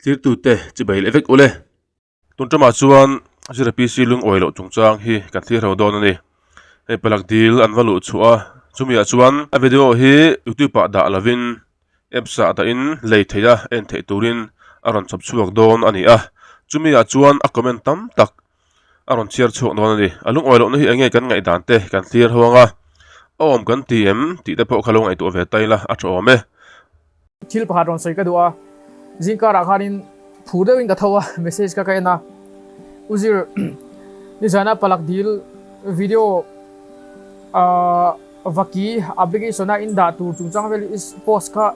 Thlirtute chibai leh vek ule. Tun ṭamah chuan Zira PC lungawi loh chungchang hi kan thlir ho dawn a ni. Hei palak dil an va luh chhuah a, chumiah chuan a video hi YouTube ah dah lovin apps ah dahin lei theih a en theih turin a rawn chhawp chhuak dawn a ni a. Chumiah chuan a comment tam tak a rawn chhiar chhuak dawn a ni. A lungawi lohna hi enge kan ngaihdan te kan thlir ho ang a, a awm kan ti em tih te pawh kha lo ngaihtuah ve ta ila a tha awm e. Thil pakhat rawn sawi ka duh a, zingkarah khanin phur deuhin ka tho a, message kha ka en a, U Zir, nizana palak dil video ah vaki application a in dah tur chungchang vel i post kha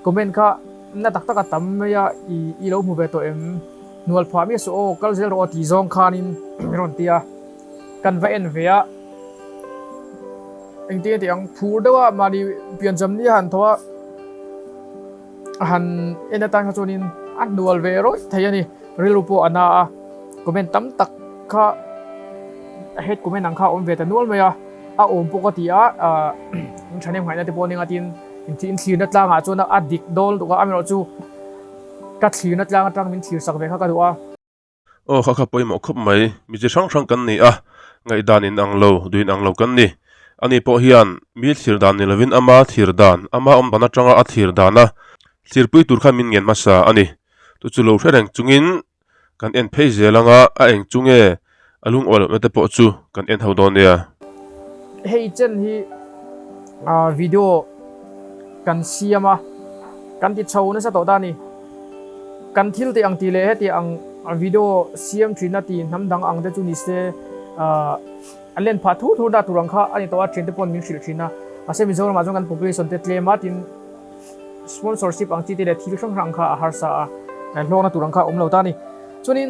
comment kha na tak tak a tam mai a, i lo hmu ve tawh em? Hnual phah miah suh aw, kal zel rawh aw tih zawng khanin min rawn ti a, kan va en ve a. Engtin a tih ang, phur deuh a mahni piancham ni a han thaw a, a han en atan kha chuanin a hnual ve rawih thei a ni. Rilru pawh a na a, comment tam tak kha hate comment ang kha a awm ve ta nual mai a, a awm pawh ka ti a, ahh thahnem ngaihna te pawh a ni ngatin inthlirna tlangah chuan a dik dawn lutuk a, amaherawhchu ka thlirna tlang atang min thlir sak ve kha ka duh a. Aw kha kha pawimawh khawp mai, mi chi hrang hrang kan ni a, ngaihdan in ang lo, duh in ang lo kan ni. Ani pawh hian mi thlir dan ni lovin ama thlir dan, ama awm dan atanga a thlir dana thlirpui tur khan min ngen hmasa a ni. Chu chu lo hre reng chungin kan en phei zel anga a eng chu nge a lungawi lohna te pawh chu kan en ho dawn nia. Hei chen hi video kan siam a, kan ti chho nasa tawh ta a ni. Kan thil tih ang tih leh heti ang video siam thin a ti hnam dang ang te chu ni se a len phah thur thur dah tur ang kha a ni tawh a, thiante pawn min hrilh thin a. Mahse Mizoramah chuan kan population te tlem a tin sponsorship ang chi te leh thil hrang hrang kha a harsa a, hlawkna tur ang kha a awm lo ta a ni. Chuanin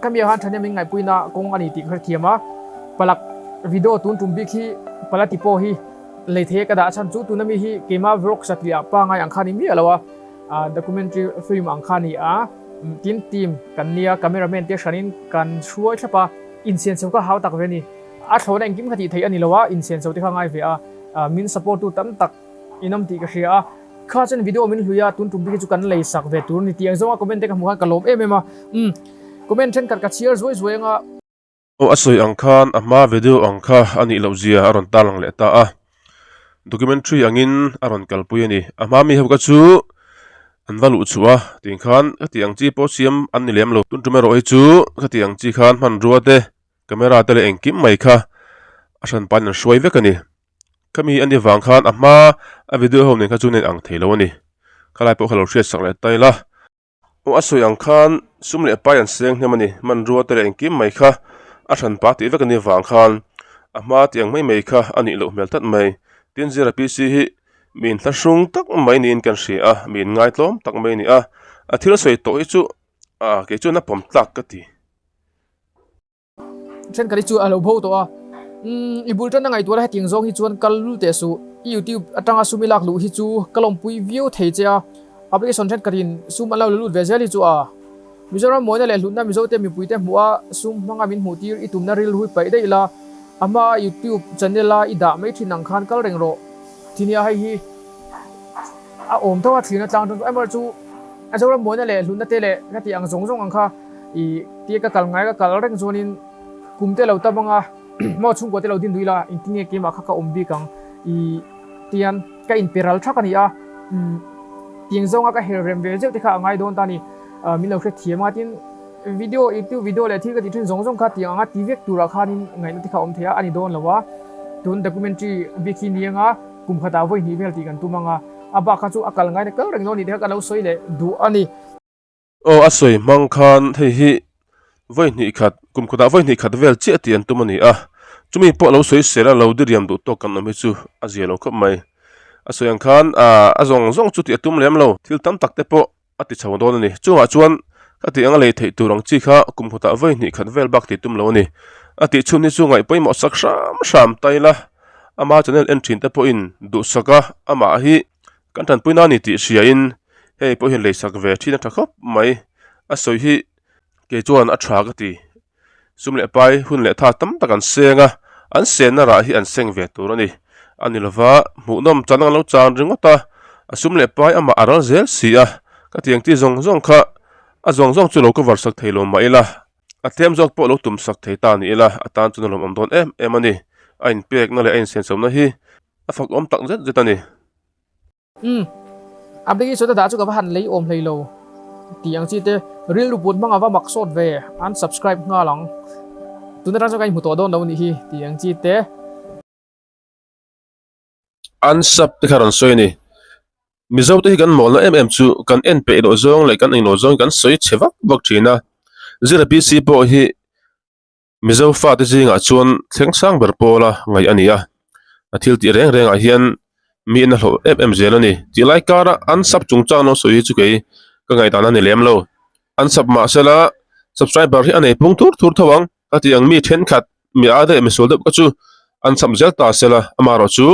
ka mi ah khan thahnem in ngaihpuina kawng a ni tih ka hrethiam a, palak video tun tum bik hi palati pawh hi lei thei a ka dah chhan chu tuna mi hi keima vlog satliah pangai ang kha a ni miah lo a, documentary film ang kha a ni a, tin team kan nia cameraman te hranin kan hruai thlap a, insianchho kha hau tak ve a ni, a thlawhna engkim kha tih theih a ni lo a, insianchho te kha ngai ve a, min support tu tam tak in awm tih ka hria a, kha chuan video min hlui a, tun tum bik hi chu kan lei sak ve tur a ni tih ang zawnga comment te ka hmuh khan ka lawm em em a, umm comment thenkhat ka chhiar zuai zuai anga. Aw a sawi ang khan a hma video ang kha a nih loh zia a rawn tarlang leh ta a, documentary angin a rawn kalpui a ni. A hma mi ho kha chu an va luh chhuah a, tih khan khati ang chi pawh siam an ni lem lo. Tun tum erawh hi chu khati ang chi khan hmanrua te, camera te leh engkim mai kha a hran pahin an hruai vek a ni. Khami a ni vang khan a hma a video ho nen kha chu nen ang thei lo a ni. Khalai pawh kha lo hriat sak leh ta ila. Aw a sawi ang khan sum leh pai an seng hnem a ni. Hmanrua te leh engkim mai kha a hran pa tih vek a ni vang khan a hma tih ang mai mai kha a nih loh hmel tlat mai. Tin Zira PC hi mi inthlahrung tak mai niin kan hria a, mi inngaitlawm tak mai a ni a. A thil sawi tawh hi chu ah kei chuan a pawm tlak ka ti. Thenkhat hi chu a lo bo tawh a, umm i bul tan a ngaihtuah la hetiang zawng hi chuan kal lul teh suh, i youtube atanga sum i lak luh hi chu ka lawmpui viau thei che a, application thenkhatin sum an lo la lut ve zel hi chu a Mizoram mawina leh hlutna Mizote mipuite hmuh a sum hmanga min hmuh tir i tumna rilru hi paih daih la, a hma youtube channel a i dah mai thin ang khan kal reng rawh ti nia hei hi a awm tho a thlirna tlang tan chu amaherawhchu chu a Zoram mawina leh hlutna te leh ka tih ang zawng zawng ang kha I tia ka kal ngai ka kal reng chuanin kum te lo tam anga maw chhungkua te lo din duh ila engtin nge keimah kha ka awm bik ang i tian ka inpe ral thak a ni a tiang zawnga ka her rem ve zeuh te kha a ngai dawn ta a ni min lo hrethiam a tin video youtube video leh thil ka tih thin zawng zawng kha tiang anga ti vek turah khanin ngaihna te kha a awm thei a a ni dawn lo a tun documentary bik hi ni anga kum khatah vawi hnih vel tih kan tum anga a bak kha chu a kal ngaina kal reng dawn a ni te kha ka lo sawi leh duh a ni. Aw a sawi hmang khan hei hi vawi hnih khat kum khatah vawi hnih khat vel chiah tih an tum a ni a, chumi pawh lo sawi sel a lo diriam duh tawk kan awm hi chu a zia lo khawp mai. A sawi ang khan ah a zawng zawng chu tih a tum lem lo, thil tam tak te pawh a ti chho dawn a ni. Chungah chuan ka tih anga lei theih tur ang chi kha kum khatah vawi hnih khat vel bak tih tum lo a ni. A tih chhun hi chu ngaih pawimawh sak hram hram ta ila, ama channel en thin te pawhin duhsak a amah hi Kan tanpuina a ni tih hriain hei pawh hian leisak ve thin a tha khawp mai. A sawi hi kei chuan a tha ka ti. Sum leh pai hun leh tha tam tak an seng a, an senna rah hi an seng ve tur a ni. A ni lova, hmuhnawm chan ang lo chan ringawt a, a sum leh pai amah a ral zel si a. Ka tiang ti zawng zawng kha a zawng zawng chu lo cover sak thei lo mah ila, a tlem zawk pawh lo tum sak thei ta ni ila a tan chuan a lawmawm dawn em em a ni. A inpekna leh a insenchawmna hi a fakawm tak zet zet a ni. Umm. Application a dah chu ka va han lei awm hlei lo tih ang chi te rilru put hmang a va mak sawt ve unsubscribe nghal ang. Tun atang chuan ka inhmu tawh dawn lo nih hi tih ang chi te. Unsub te kha rawn sawi a ni. Mizo te hi kan mawlna em em chu kan en peih loh zawng leh kan englo zawng kan sawi chhe vak vak thin a. Zira PC pawh hi Mizo fate zingah chuan thleng sang ber pawla ngaih a ni a, a thil tih reng rengah hian mi en a hlawh em em zel a ni. Tih lai kara an sub chungchang lo sawi hi chu kei ka ngaihdan a ni lem lo. An sub mahsela subscriber hi a nei pung thur thur tho ang ka ti ang mi thenkhat mi a deuh misual deuh ka chu an sub zel ta sela amaherawhchu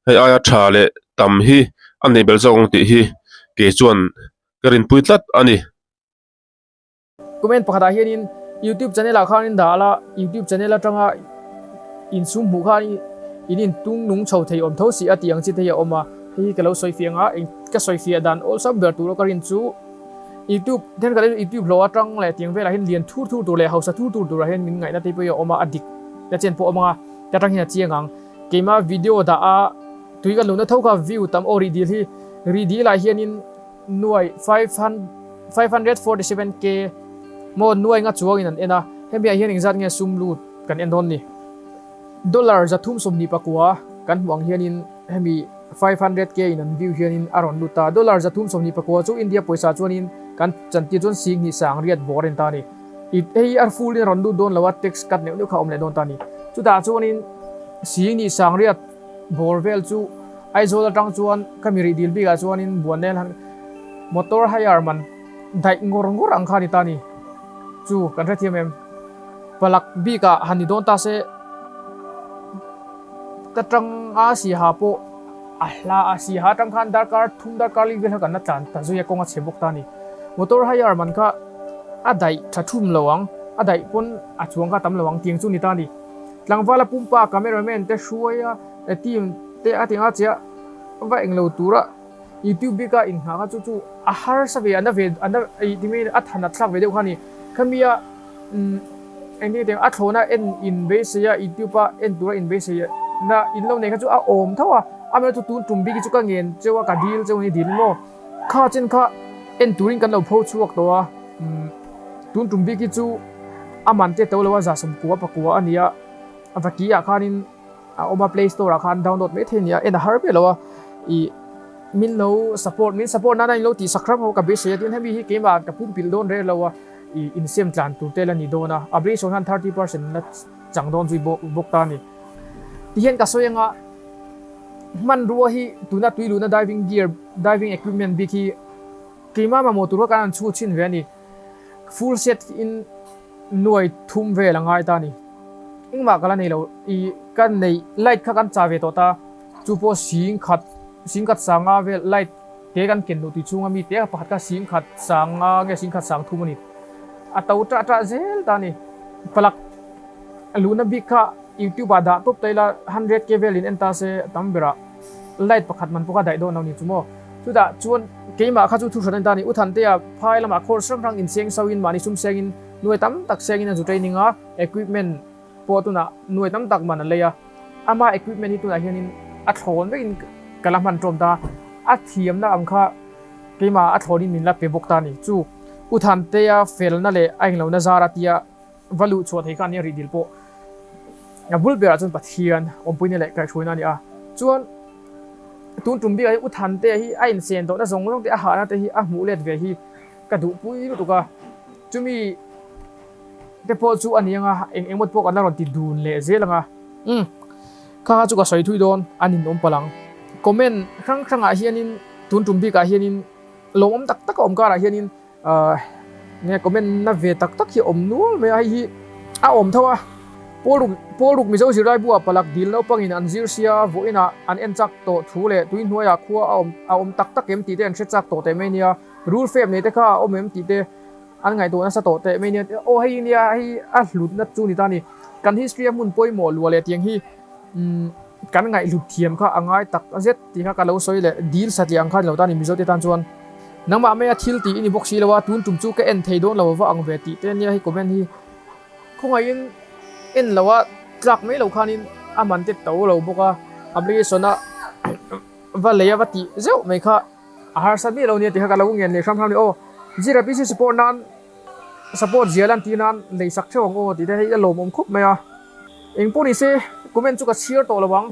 hei aia tha leh tam hi a nei bel zawk ang tih hi kei chuan ka rinpui tlat a ni. Comment pakhatah hianin YouTube channel ah khan in dah la, YouTube channel atanga insum hmuh khan in intung nung chho thei awm tho si a tih ang chi te hi a awm a, hei hi ka lo sawi fiah ang a, ka sawi fiah dan awlsam ber tura ka rin chu YouTube thenkhat hi chu YouTube hlawh atang leh tiang velah hian lian thur thur tur leh hausa thur thur turah hian min ngaihna te pawh hi a awm a, a dik na chen pawh a awm ang a, ta tang hian a chiang ang. Keimah video dah a tui kan luhna tho kha view tam aw rih dil hi, rih dil ah hianin Nuai 547 K maw nuai nga chuangin an en a, hemi ah hian engzat nge sum lut kan en dawn ni? Dollar 329 kan hmuh ang hianin hemi 500 K in an view hianin a rawn lut ta. Dollar 329 chu India pawisa chuanin kan chantir chuan 28 riat bawr a ni ta a ni. Hei a full in a rawn lut dawn lo a, tax cut neuh neuh kha a awm leh dawn ta a ni. Chutah chuanin 28 Bawr vel chu Aizawl atang chuan ka mi rih dil bikah chuanin Buannel han motor hire man daih ngawr ngawr ang kha a ni ta ni chu kan hrethiam em? Palak bikah han ni dawn ta se ka tang a siaha pawh a hla a siaha atang khan darkar thum darkar li vel kha kan la tlan ta zui a kawng a chhe bawk ta ni. Motor hire man kha a daih tha thum lo ang a daih pawn a chuang kha tam lo ang tiang chu ni ta ni. Tlangvala pumpa cameraman te hruaia team te a tinga chiah va englo tura YouTube bika inghah kha chu chu a harsa ve ana ve ana ei tinge a than a thlak ve deuh kha ni. Khamia umm engtin nge tiang a thlawna en in beisei a YouTube a en tura in beisei na in lo nei kha chu a awm tho a, amaherawhchu chu tun tum bik hi chu ka ngen cheu a ka dil cheu a ni dil maw kha chen kha en turin kan lo pho chhuak tawh a umm tun tum bik hi chu A man te to lo a 90 pakua a nia, a vaki ah khanin a awm a play store ah khan download mai thei a nia, en a har ber lo a, ih min lo support min support nana in lo tih sak ram ho ka beisei a, tin hemi hi keimah ka pumpilh dawn reh lo a, ih insem tlan tur te la ni dawn a, a beisawn hian 30% la chang dawn zui bawk ta a ni. Tihian ka sawi anga hmanrua hi tuna tui luhna diving gear diving equipment bik hi keimah mamawh tur kha kan han chhut chhin ve a ni. Full set in nuai thum vel a ngai ta a ni. Engmah ka la nei lo. I ka neih light kha kan chah ve tawh ta. Chu pawh singkhat singkhat sanga vel light te kan ken luh tui chhunga mi te pakhat kha singkhat sanga nge singkhat sang thum a ni. A to tah tah zel ta a ni. Palak luhna bik kha YouTube ah dah tawp ta ila 100k vel in en ta se tam berah light pakhat man pawh kha daih dawn lo ni chu maw. Chutah chuan keimah kha chu thu hran a ni ta a ni. U Thantea phai lamah course hrang hrang inseng sauhin mahni sum sengin nuai tam tak sengin a zu training a, equipment pawh tunah nuai tam tak man a lei a. Ama equipment hi tunah hianin a thlawn vekin ka la hman ṭawm ta a, a thiamna ang kha keimah a thlawnin min la pe bawk ta a ni. Chu U Thantea felna leh a englohna zar a tia va luh chhuah thei kha a nia rih dil pawh a bul berah chuan Pathian awmpuina leh kaihhruaina a ni a. Chuan. Tun tum bikah hi U Thante hi a insen tawhna zawng zawng te a hahna te hi a hmuh let ve hi ka duhpui lutuk a, chumi te pawh chu a ni anga eng engmawt pawh kan la rawn ti dun leh zel anga umm kha kha chu ka sawi thui dawn a ninawm palh ang. Comment hrang hrangah hianin tun tum bikah hianin lawmawm tak tak a awm karah hianin Ahh nge comment na ve tak tak hi a awm nual mai a, hei hi a awm tho a, Pawl Pawl ruk Mizo zirlai buah palak dil naupangin an zir sia vawiinah an en chak tawh thu leh tui hnuaiah khua a awm a awm tak tak em tih te an hre chak tawh teh mai nia, rul fep nei te kha a awm em tih te an ngaihtuah nasa tawh teh mai nia, aw hei nia hei a hlutna chu ni ta ni, kan history a hmun pawimawh luah leh tiang hi umm kan ngaihhlut thiam kha a ngai tak zet tih kha ka lo sawi leh dil satliah ang kha ni lo ta ni Mizo te tan chuan. Nangmah maia thil tih i ni bawk si lo a, tun tum chu ka en thei dawn lo va ang ve tih te nia hei comment hi khawngaihin en lo a tlak mai lo khanin a man te to lo bawk a, application a va lei a va tih zeuh mai kha a harsa miah lo nia tih kha ka lo ngen leh hram hram a ni aw. Zira PC support nan support zia lan tih nan lei sak theuh ang aw tih te hei a lawmawm khawp mai a. Engpawh ni se comment chu ka chhiar tawh lo ang,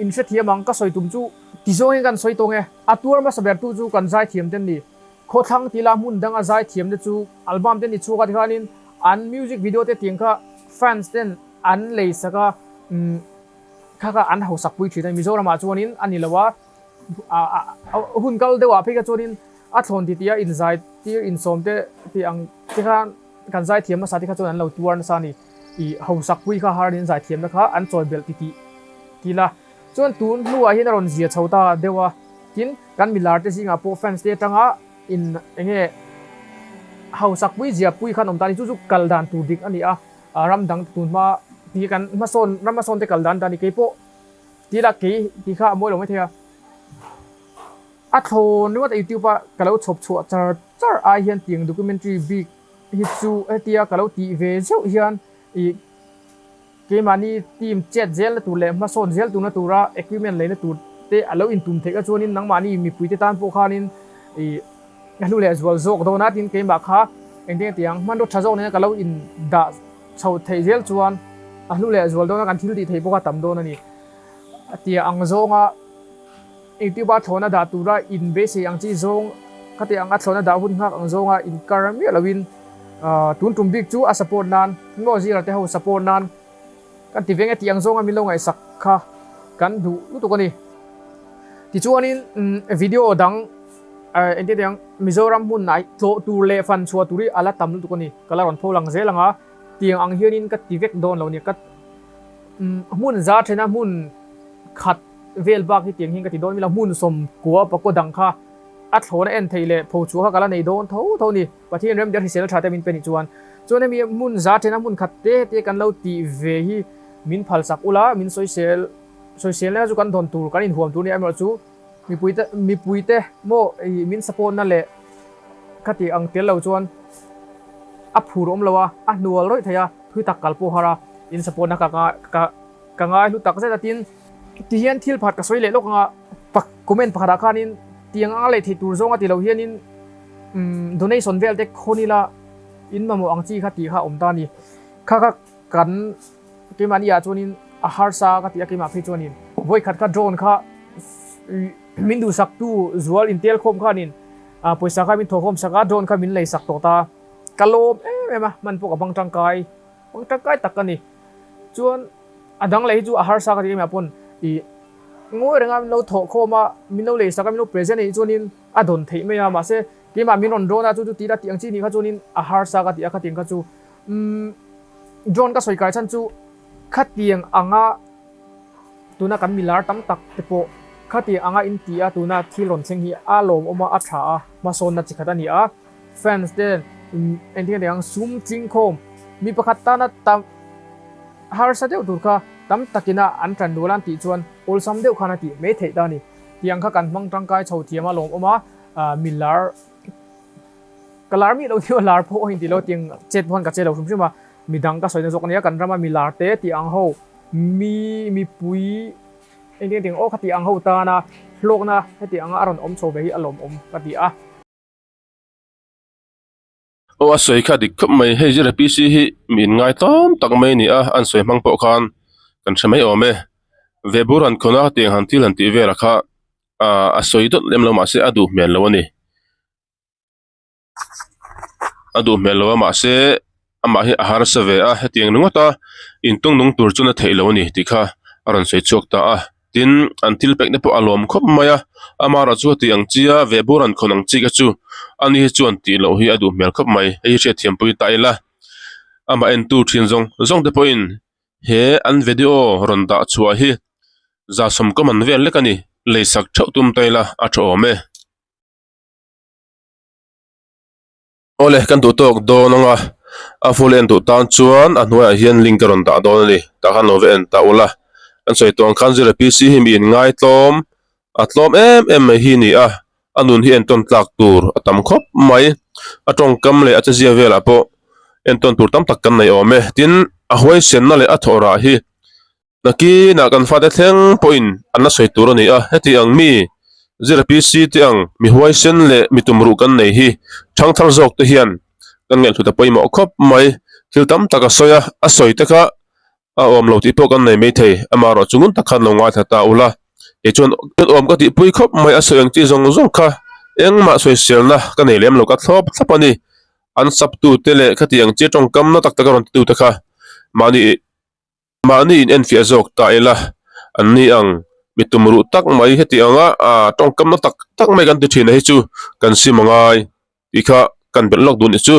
in hrethiam ang ka sawi tum chu. Tizawng hian kan sawi tawng e. A tuar hmasa ber tu chu kan zaithiam te ni. Khawthlang tila hmun danga zaithiam te chu album te ni chhuak a tikhanin an music video te tiang kha fans ten an lei sak a kha kha an hausak pui thin a ni. Mizoram ah chuanin a ni lo a, hun kal deuh ah phei kha chuanin a thlawn ti tih a inzai tir insawm te tih ang te khan kan zaithiam hmasa te kha chuan an lo tuar nasa a ni. I hausak pui kha har in zaithiam te kha an chawi belh ti tih tila. Chuan tun hnuah hian a rawn zia chho ta deuh a, tin kan milar te zingah pawh fans te atanga in enge hausak pui zia pui khan awm ta a ni, chu chu kal dan tur dik a ni a, ram dang te tun hma ti kan hmasawn ram hmasawn te kal dan dan a ni, kei pawh ti ila kei ti kha a mawi lo maithei a, a thlawn ringawt a youtube a ka lo chhawp chhuah char char ai hian tiang documentary bik hi chu hetia ka lo tih ve zeuh hian ih. Keimahni team chet zelna tur leh hmasawn zel turna tura equipment leina tur te a lo intum theih kha chuanin nangmahni mipuite tan pawh khanin ih a hlu leh zual zawk dawn a, tin keimah kha engtin nge tiang hmanraw tha zawk nena ka lo indah chho theih zel chuan a hlu leh zual dawn a, kan thil tih theih pawh kha tam dawn a ni. A tia ang zawnga YouTube a thlawhna dah tura in beisei ang chi zawng khati ang a thlawhna dah hun nghak ang zawnga inkar miah loin tun tum bik chu a support nan ngaw zira te ho support nan kan ti veng e tih ang zawnga min lo ngaihsak kha kan duh lutuk a ni. Tichuanin video dang engtin tiang Mizoram hmun ah tlawh tur leh fan chhuah tur hi a la tam lutuk a ni. Ka la rawn pho lang zel ang a, tiang ang hianin ka ti vek dawn lo a ni. Ka hmun za thena hmun khat vel bak hi tiang hian ka ti dawn mila hmun sawmkua pakua dang kha a thlawna en theih leh pho chhuah kha ka la nei dawn tho tho ni. Pathian rem der hrisel tha te min pe ni chuan chuan hemi hmun za thena hmun khat te te kan lo tih ve hi min phal sak ula min sawisel sawisel na chu kan dawn tur kan inhuam tur ni amaherawh chu mipui te mipui te maw ih min support na leh kha tih ang tel lo chuan a phur awm lo a a hnual rawih thei a thui tak kal pawh har a in support na ka ka ka ngai hlu tak zet a tin ti hian thil pakhat ka sawi leh lawk anga pak comment pakhat ah khanin tiang anga leh theih tur zawng a ti lo hianin umm donation vel te khawn ila in mamawh ang chi kha tih kha a awm ta a ni kha kha kan keimahni ah chuanin a harsa ka ti a keimah phei chuanin vawi khat kha drone kha min duhsak tu zual intel khawm khanin pawisa kha min thawhkhawm sak a drone kha min lei sak tawh ta ka lawm em em a hman pawh ka bang tangkai bang tangkai tak a ni. Chuan a dang leh hi chu a harsa ka ti em ah pawn ih ngawi renga min lo thawh khawm a, min lo lei sak a, min lo present anih chuanin a dawn theih mai a, mahse keimah min rawn dawn a chu chu tih la tih ang chi nih kha chuanin a harsa ka ti a khatiang kha chu umm drone ka sawi kai chhan chu khatiang anga tuna kan milar tam tak te pawh khatiang anga in ti a tuna thil rawn thleng hi a lawmawm a a tha a hmasawnna chi khat a ni a. Fans te engtin nge ang sum tling khawm mi pakhat tana tam harsa deuh tur kha tam takina an tan dual an tih chuan awlsam deuh khan a tih mai theih ta a ni. Tiang kha kan hmang tangkai chho thiam a lawmawm a, mi lar ka lar mih lo tih a lar pawh a intih lo tiang chet pawh khan ka che lo hrim hrim a, midang ka sawina zawk a nia kan rama mi lar te tih ang ho mi mipui engtin nge tiang aw kha tih ang ho tana hlawkna heti anga a rawn awm chho ve hi a lawmawm ka ti a. Aw a sawi kha dik khawp mai, hei zira PC hi mi in ngai tlawm tak mai a ni a, an sawi hmang pawh khan kan hre mai awm e. Ve bur han khawn a tiang han thil han tih vel a kha ah a sawi dawt lem lo mahse a duh hmel lo a ni. A duh hmel lo a mahse amah hi a harsa ve a, hetiang ringawt a intung nung tur chuan a theih lo a ni tih kha a rawn sawi chhuak ta a. Tin, an thil pekna pawh a lawm khawp mai a, amaherawh chu heti ang chia ve bur an khawn ang chi kha chu ani hi chuan tih loh hi a duh hmel khawp mai. Hei hi hriatthiampui ta ila, amah entu thin zawng zawng te pawhin he an video rawn dah chhuah hi zasawm ka man vel lek a ni, leisak theuh tum ta ila a tha awm e. Awle kan duh tawk dawn ang a, a full en duh tan chuan a hnuaiah hian link a rawn dah dawn a ni, tah khan lo va en ta ula. Kan sawi tawh ang khan zira PC hi mi in ngaitlawm, a tlawm em em mai hi a ni a. A nun hi entawn tlak tur a tam khawp mai. A tawngkam leh a chezia velah pawh entawn tur tam tak kan nei awm e. Tin, a huaisenna leh a thawh rah hi nakinah kan fate thleng pawhin an la sawi tur a ni a. Heti ang mi zira PC te ang mi huaisen leh mi tumruh kan nei hi thangthar zawk te hian kan ngaihhlut a pawimawh khawp mai. Thil tam tak a sawi a, a sawi te kha A awm lo tih pawh kan nei maithei, amaherawh chu ngun tak khan lo ngaithla ta ula. Kei chuan awm ka tihpui khawp mai a sawi ang chi zawng zawng kha engmah sawiselna ka nei lem lo ka thlawp thlap a ni. An sap tute leh khati ang chi tawngkam na tak tak a rawn titute kha mahni mahni in enfiah zawk ta ila an ni ang mi tum ruh tak mai heti anga tawngkam na tak tak mai kan ti thin a hi chu kan sim angai tih kha kan belh lawk dun ni chu.